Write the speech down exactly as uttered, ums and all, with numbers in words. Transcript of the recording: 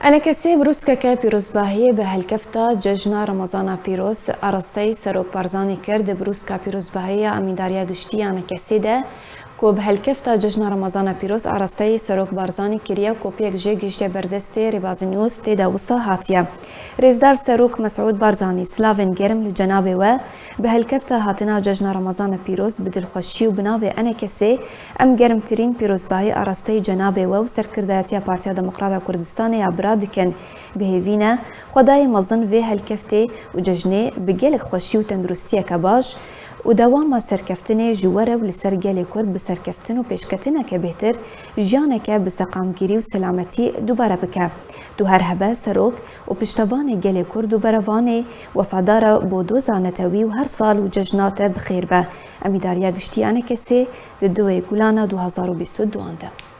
Enekesê bi rûskeke pîrozbahiyê bi helkefta Cejna Remezana Pîroz arasteyî Serok Barzanî kir. Di bi rûska pîrozbahiyê ya Emîndariya Giştî ya Enekesê de ku bi helkefta Cejna Remezana Pîroz arasteyî Serok Barzanî kiriye, kopiyek jê gihiştiye ber destê Rêbazî News, tê de wisa hatiye: Rêzdar Serok Mesûd Barzanî, silavên germ li cenabê we. Bi helkefta hatina Cejna Remezana Pîroz, bi dilxweşî û bi navê Enekesê, em germtirîn pîrozbahî arasteyî cenabê we û serkirdayetiya Partiya Demokrata Kurdistanê ya bira dikin. Bi hêvî ne, Xwedayê mezin vê helkeftê û cejnê bi gelek xweşî û tenduristiyeke baş û dewama serkeftinê ji we re û li ser gelê Kurd bi serkeftin û pêşketineke bêhtir, jiyaneke bi seqamgirî û selametî dubare bike. Tu her hebe serok û piştevanê gelê Kurd û berevanê wefadar e bo doza netewî û her sal û cejna te bi xêr be. Emîdariya Giştî ya Enekesê di duê Gulana du hazar û bîst û duan de.